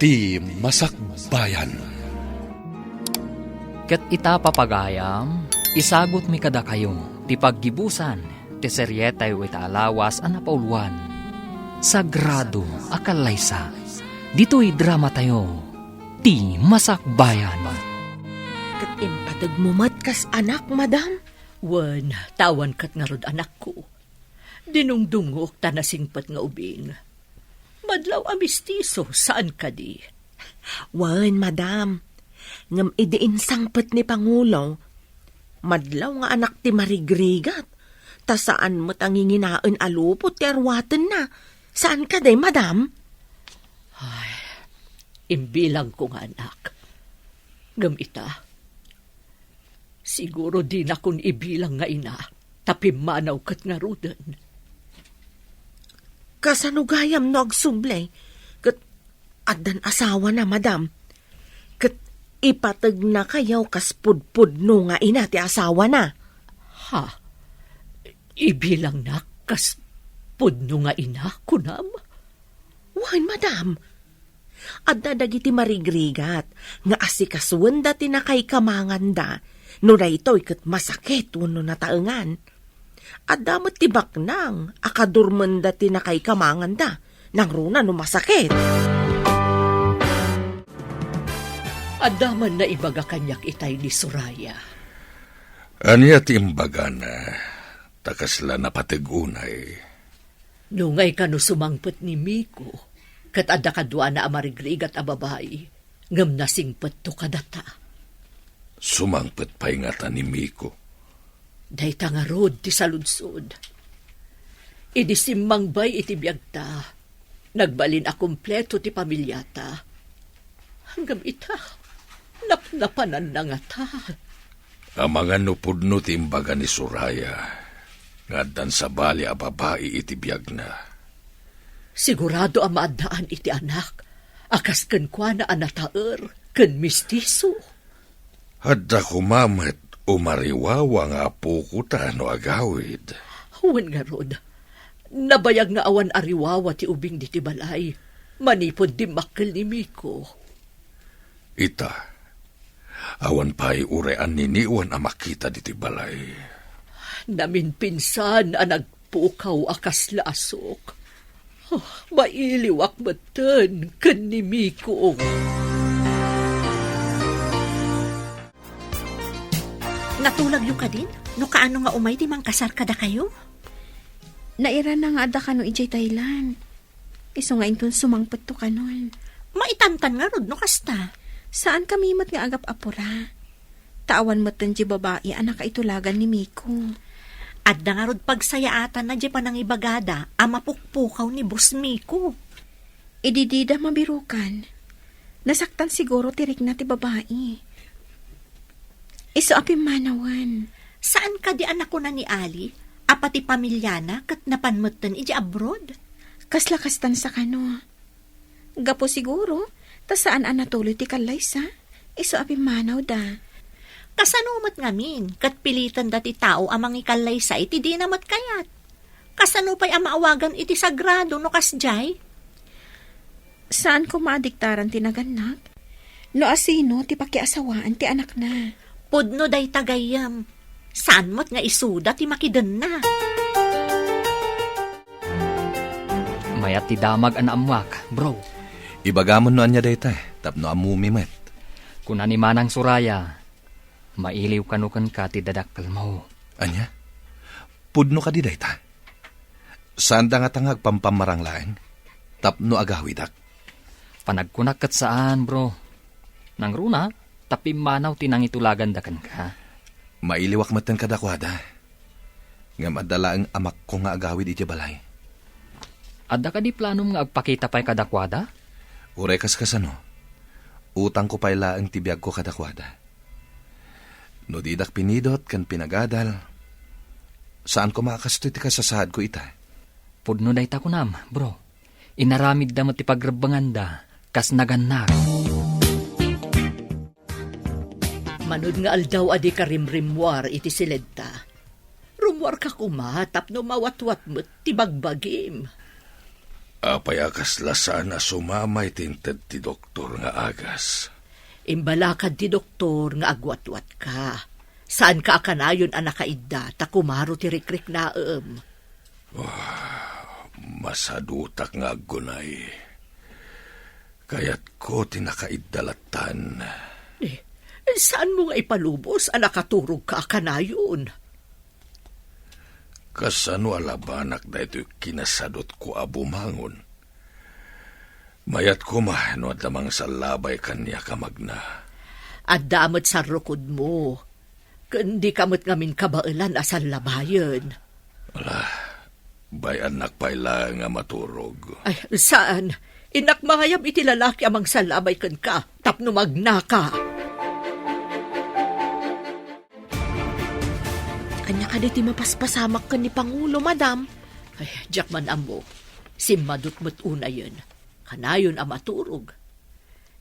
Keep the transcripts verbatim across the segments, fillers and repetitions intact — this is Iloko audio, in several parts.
Ti Masakbayan. Ket ita, papagayam, isagutmi kadakayo ti paggibusan ti serietayo ita a lawas a napauluan, Sagrado a Kallaysa. Ditoy dramatayo, Ti Masakbayan. Ket impateg mo met kas anak, madam? Wen, ta awan ket ngarud anakko. Dinungdungok ta nasingpet nga ubing. Madlaw a mistiso, saan kadi? Wen, madam. Ngem idi insangpet ni Pangulo, madlaw nga anak ti marigrigat, ta saan met a nginginaen a lupot ti aruatenna. Saan kadi, madam? Ay, imbilangko nga anak. Ngem ita, siguro dinakon ibilang nga ina, ta pimmanaw ket ngaruden. Kasano gayam no agsubli? Ket addan asawana, madam. Ket ipategnakayo kas pudpudno nga ina ti asawana. Ha? Ibilangnak kas pudno nga ina, kunam? Wen, madam. Adda dagiti marigrigat nga asikasoenda ti nakaikamanganda no daytoy ket masakit wenno nataengan. Adda met ti baknang a kadurmenda ti nakaikamanganda nangruna no masakit. Adda man naibaga kaniak itay ni Soraya. Ania ti imbagana, ta kasla napateg unay? Nungay kano sumangpet ni Miko, ket adda kaduana a marigrigat a babai, ngem nasingpetto kadata. Sumangpet pay ngata ni Miko? Dayta ngarud ti saludsod. Idi simmangbay iti biagta, nagbalin a kompleto ti pamiliata. Ngem ita, napnapananna ngata. Amangan no pudno ti imbaga ni Soraya nga addan sabali a babai iti biagna. Sigurado a maaddaan iti anak a kas kenkuana a nataer ken mistiso. Adda koma met umariwawa nga apokota no agawid. Wen ngarud, nabayag nga awan ariwawa ti ubing diti balay manipud dimmakkel ni Miko. Ita, awan pay uray anniniwan a makita diti balay. Naminpinsan a nagpukaw a kasla a sok. Oh, mailiwak metten ken ni Miko. Natulagyo kadin? No kaano nga umay ti mangkasar kadakayo? Nairana nga adda kano idiay Thailand. Isu nga inton sumangpetto kanon. Maitantan ngarud no kasta. Saankami met nga agap-apura. Ta awan metten diay babai a nakaitulagan ni Miko. Adda ngarud pagsayaatanna diay panangibagada a mapukpukaw ni Boss Miko. Idi dida mabirukan, nasaktan siguro ti rikna ti babai. Isu a pimmanawen. Saan kadi a nakuna ni Ali a pati pamiliana ket napan metten idiay abroad? Kasla kastan sa kano. Gapu siguro ta saan a natuloy ti kallaysa, isu a pimmanawda. Kasano met ngamin ket pilitenda ti tao a mangikallaysa iti dina met kayat? Kasano pay a maawagan iti sagrado no kasdiay? Saan koma a diktaran ti nagannak no asino ti pakiasawaan ti anakna. Pudno dayta gayyem. Saan met nga isuda ti makidenna. Mayat ti damag a naammuak, bro. Ibagamon no ania dayta, tapno ammomi met. Kuna ni Manang Soraya, mailiw kano kenka ti dadakkelmo. Ania? Pudno kadi dayta? Saanda ngata nga agpampammarang laeng tapno agawidak? Panagkunak ket saan, bro. Nangruna, ta pimmanaw ti nangitulaganda kenka. Mailiwak metten kadakuada. Ngem adda laeng amakko nga agawid idiay balay. Adda kadi planom nga agpakita pay kadakuada? Uray kas kasano, utangko pay laeng ti biagko kadakuada. No didak pinidot ken pinagadal, saan koma a kastoy ti kasasaadko ita. Pudno dayta kunam, bro. Inaramidda met ti pagrebbenganda kas nagannak. Manod nga aldaw a dika rimrimmuar iti siledta, rummuarka koma tapno mawatwat met ti bagbagim. Apay a kasla saan a sumamay ti inted ti doktor nga agas? Imbalakad ti doktor nga agwatwatka. Saanka a kanayon a nakaidda ta kumaro ti rikriknaem. Ah, masadutak nga aggunay. Kayatko ti nakaidda lattan. Eh, saanmo nga ipalubos a nakaturogka a kanayon? Kasano a labanak daytoy kinasadutko a bumangon? Mayat koma no adda mangsallabay kaniak a magna. Adda met sarrukodmo, ken dika met ngamin kabaelan a sallabayen. Ala, bay-annak pay laeng a maturog. Ay, saan? Innak mangayab iti lalaki a mangsallabay kenka tapno magnaka. Ania kadi ti mapaspasamak ken ni Pangulo, madam? Ay, diak man ammo. Simmadut met unayen. Kanayon a maturog.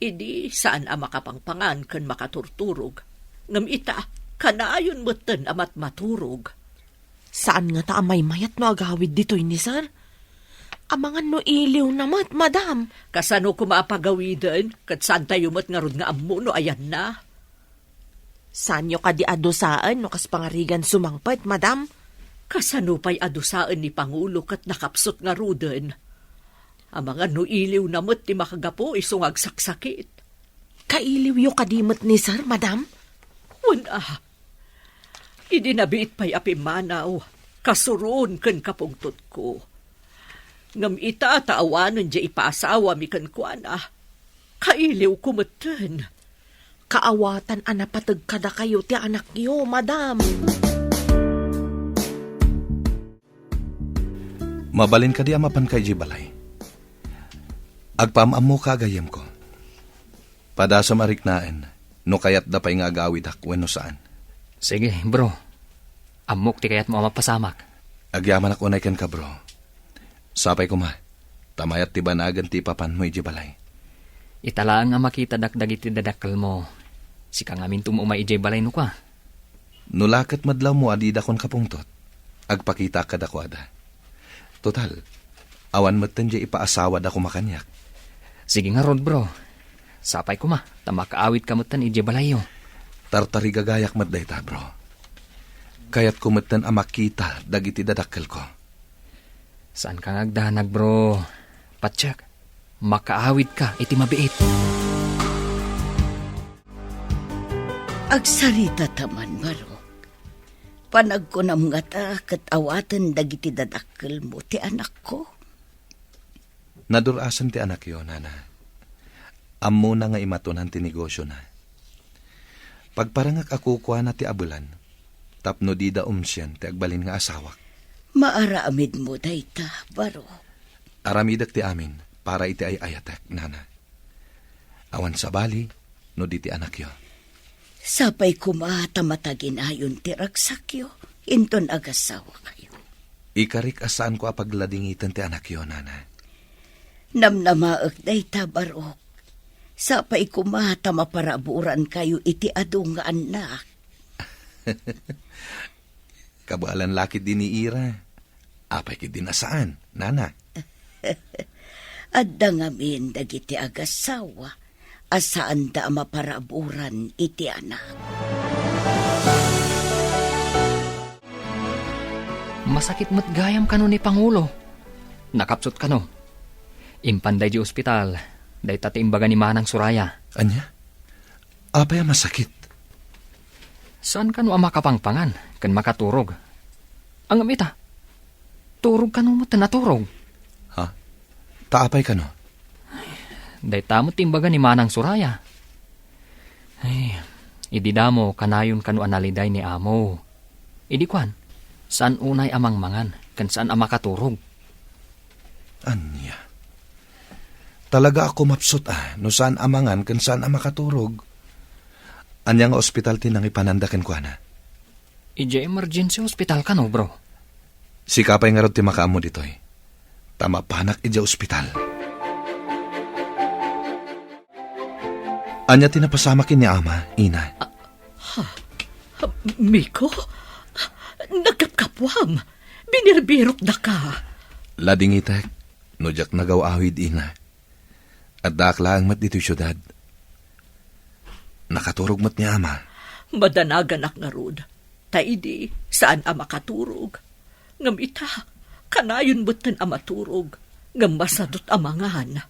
Idi saan a makapangpangan ken makaturturog. Ngem ita, kanayon metten a matmaturog. Saan ngata a maymayat no agawid ditoy ni Sir? Amangan no iliwna met, madam. Kasano koma a pagawiden? Ket saantayo met ngarud nga ammo no ayanna. Saanyo kadi a dusaen no kas pangarigan sumangpet, madam? Kasano pay a dusaen ni Pangulo ket nakapsut ngaruden? Amangan no iliwna met ti makagapu isu nga agsaksakit. Kailiwyo kadi met ni Sir, madam? Wen a. Idi nabiit pay a pimmanaw, kasuron ken kapungtotko. Ngem ita ta awanen diay ipaasawami kenkuana, kailiwko metten. Kaawatan a napateg kadakayo ti anakyo, madam. Mabalin kadi a mapanka idiay balay? Agpaam-ammoka a gayyemko. Padasem a riknaen no kayatda pay nga agawidak wenno saan. Sige, bro. Ammok ti kayatmo a mapasamak. Agyamanak unay kenka, bro. Sapay koma, ta mayat ti banagen ti ipapanmo idiay balay. Ita laeng a makitadak dagiti dadakkelmo. Sika ngamin ti umay idiay balay no kua. No la ket madlawmo a didakon kapungtot, agpakitaak kadakuada. Total, awan metten diay ipaasawada koma kaniak. Sige ngarud, bro. Sapay koma, ta makaawidka metten idiay balayyo. Tartarigagayak met dayta, bro. Kayatko metten a makita dagiti dadakkelko. Saanka nga agdanag, bro. Patiek, makaawidka iti mabiit. Agsaritata man, bro. Panagkunam ngata ket awaten dagiti dadakkelmo ti anakko? Nadur-asen ti anakyo, nana. Ammona nga imatunan ti negosiona. Pagparangak a kukuana ti abelan tapno dida umsien ti agbalin nga asawak. Maaramidmo dayta, baro. Aramidek ti amin para iti ay-ayatek, nana. Awan sabali no di ti anakyo. Sapay koma ta mataginayon ti ragsakyo inton agasawakayo. Ikarik a saanko a pagladingiten ti anakyo, nana. Namnamaek dayta, barok. Sapay koma ta maparaburankayo iti adu nga annak. Kabaelan la ketdi ni Ira. Apay ketdi a saan, nana? Adda ngamin dagiti agasawa a saanda a maparaburan iti anak. Masakit met gayam kano ni Pangulo. Nakapsut kano. Impanda idiay ospital, dayta ti imbaga ni Manang Soraya. Ania? Apay a masakit? Saan kano a makapangpangan ken makaturog? Ngem ita, turog kano met ti naturog. Ha? Ta apay kano? Dayta met ti imbaga ni Manang Soraya. Ay, idi damo kanayon kano a naliday ni amo. Idi kuan, saan unay a mangmangan ken saan a makaturog. Ania? Talaga a kumapsut a no saan a mangan ken saan a makaturog. Ania nga ospital ti nangipananda kenkuana? Idiay emergency hospital kano, bro. Sika pay ngarud ti makaammo ditoy. Ta mapanak idiay ospital. Ania ti napasamak ken ni ama, ina? Ah, ha? Miko? Nagkapkapuam. Binirbirok daka. Ladingitek. No diak nagaw-awid, ina, addaak laeng met ditoy siudad. Nakaturog met ni ama. Madanaganak ngarud. Ta idi, saan a makaturog. Ngem ita, kanayon metten a maturog, ngem masadut a mangan.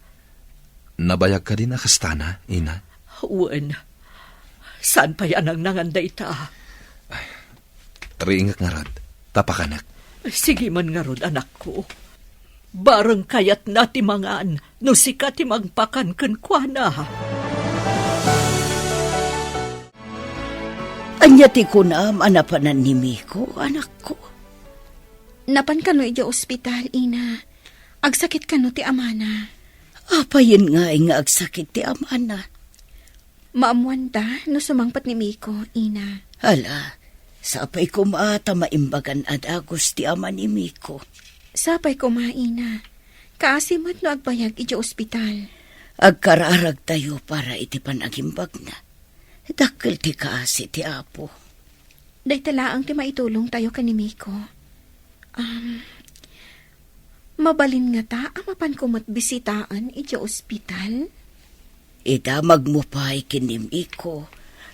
Nabayag kadin a kastana, ina? Wen. Saan pay a nangnangan dayta? Riingek ngarud, ta pakanek. Sige man ngarud, anakko. Bareng kayatna ti mangan no sika ti mangpakan kenkuana. Ania ti kunam a napanan ni Miko, anakko? Napan kano idiay ospital, ina. Agsakit kano ti amana. Apayen ngay nga agsakit ti amana? Maammuanta no sumangpet ni Miko, ina. Hala, sapay koma ta maimbagan a dagus ti ama ni Miko. Sapay koma, ina. Kaasi met no agbayag idiay ospital. Agkararagtayo para iti panagimbagna. Dakkel ti kaasi ti Apo. Dayta laeng ti maitulongtayo ken ni Miko. Um, mabalin ngata a mapanko met bisitaen idiay ospital? Idamagmo pay ken ni Miko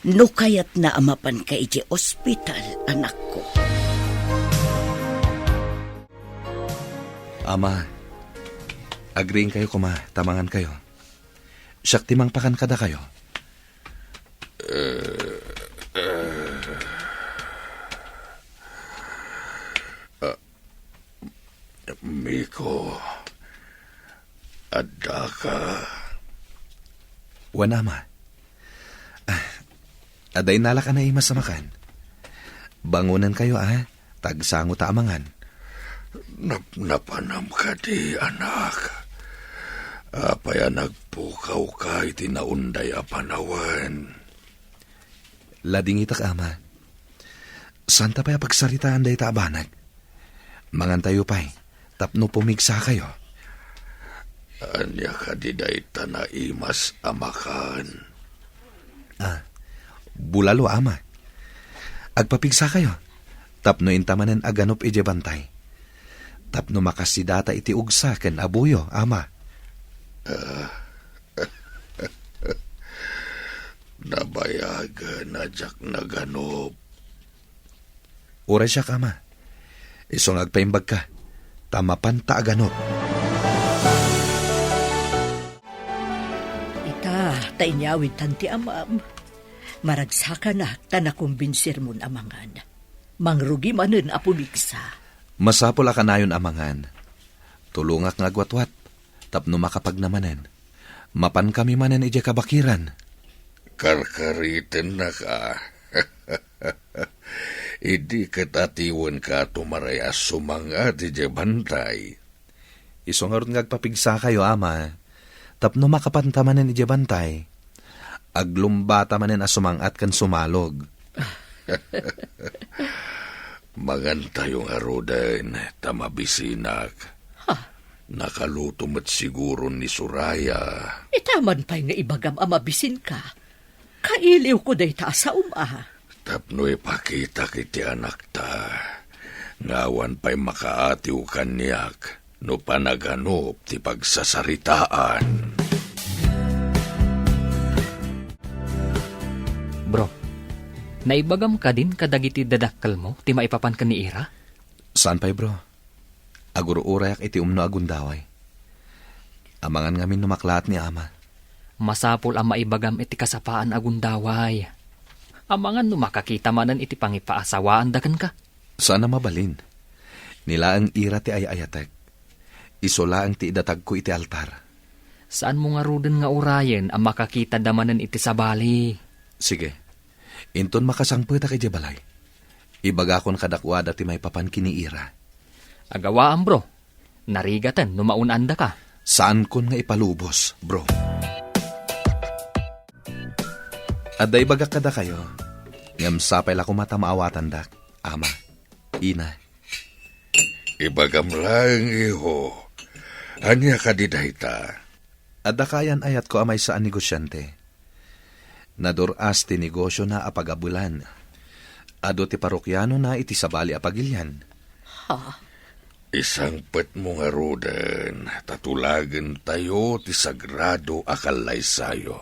no kayatna a mapanka idiay ospital, anakko. Ama, agriingkayo koma, ta mangankayo. Siak ti mangpakan kadakayo. Miko, addaka? Wen, ama. Ah, adda innalak a naimas a makan. Bangonenkayo, a, ta agsangota a mangan. Napnapanam kadi, anak? Apay a nagpukawka iti naunday a panawen? Ladingitak, ama. Saanta pay a pagsaritaan dayta a banag. Mangantayo pay, tapno pumigsakayo. Ania kadi dayta naimas a makan? Ah, bulalo, ama. Agpapigsakayo, tapno inta manen a ganup idiay bantay. Tapno makasidata iti ugsa ken abuyo, ama. Ah. Nabayagen a diak naganup. Uray siak, ama. Isu nga agpaimbagka, ta mapanta a ganup. Ita, ta inyawidtan ti amam. Maragsakanak ta nakumbinsirmon a mangan. Mangrugi manen a pumigsa. Masapul a kanayon a mangan. Tulongak nga agwatwat, tapno makapagna manen. Mapankami manen idiay kabakiran. Karkaritennak a. Idi ket atiwenka a tumaray a sumang-at idiay bantay. Isu ngarud nga agpapigsakayo, ama, tapno makapanta manen idiay bantay. Aglumbata manen a sumang-at ken sumalog. Mangantayo ngaruden, ta mabisinak. Ha? Nakaluto met siguro ni Soraya. Ita man pay nga ibagam a mabisinka. Kailiwko dayta a saom a. Tapno ipakitak iti anakta nga awan pay makaatiw kaniak no panaganup ti pagsasaritaan. Bro, naibagam kadin kadagiti dadakkelmo ti maipapan ken ni Ira? Saan pay, bro. Agur-urayak iti umno a gundaway. Amangan ngamin no maklaat ni ama. Masapul a maibagam iti kasapaan a gundaway. Amangan no makakita manen iti pangipaasawaanda kenka. Saan a mabalin. Ni laeng Ira ti ay-ayatek. Isu laeng ti idatagko iti altar. Saanmo ngaruden nga urayen a makakitada manen iti sabali. Sige. Inton makasangpetak idiay balay, ibagakon kadakuada ti maipapan ken ni Ira. Agawaam, bro. Narigaten no maun-andaka. Saankon nga ipalubos, bro. Adda ibagak kadakayo, ngem sapay la koma ta maawatandak, ama, ina. Ibagam laeng, iho. Ania kadi dayta? Adda kaayan-ayatko a maysa a negosiante. Nadur-as ti negosiona a pagabelan. Adu ti parokianona iti sabali a pagilian. Ha? Isangpetmo ngaruden ta tulagentayo ti sagrado a kallaysayo.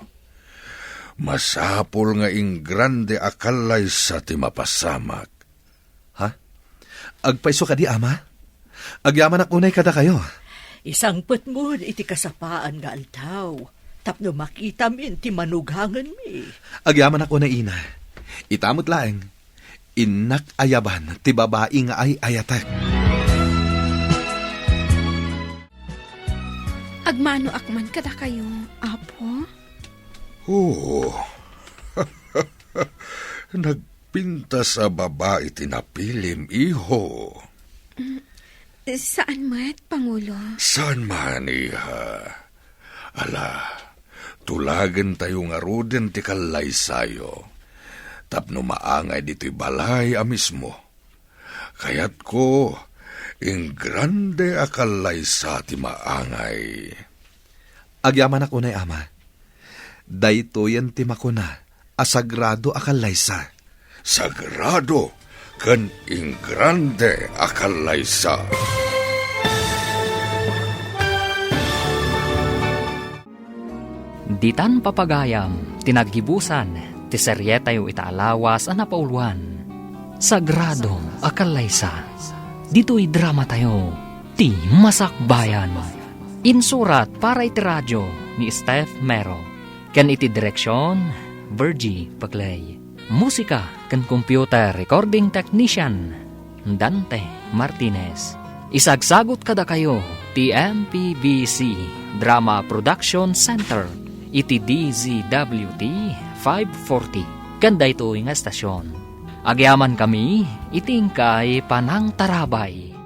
Masapul nga ingrande a kallaysa ti mapasamak. Ha? Agpayso kadi, Ama? Agyamanak unay kadakayo. Isangpetmon iti kasapaan nga aldaw, tapno makitamin ti manugangenmi. Agyamanak unay, Ina. Ita met laeng, innak ayaban ti babai nga ay-ayatek. Agmanoak man kadakayo, Apo. Oo. Nagpintas a babai ti napilim, iho. Mm, saan met, Pangulo? Saan man, iha? Ala, tulagentayo ngaruden ti kallaysayo, tapno maangay ditoy balay a mismo. Kayatko, ingrande a kallaysa ti maangay. Agyamanak unay, Ama. Daytoyen ti makuna a sagrado a kallaysa. Sagrado ken ingrande a kallaysa. Ditan papagayam ti naggibusan ti serietayo ita a lawas a napauloan, Sagrado a Kallaysa. Ditoy dramatayo, ti Masakbayan. Insurat para iti radio ni Steph Mero, ken iti direksion, Virgie Paclay. Musika ken computer recording technician, Dante Martinez. Isagsagut kadakayo ti M P B C Drama Production Center iti D Z W T five forty ken daytoy nga estasion. Agyamankami iti inkay panangtarabay.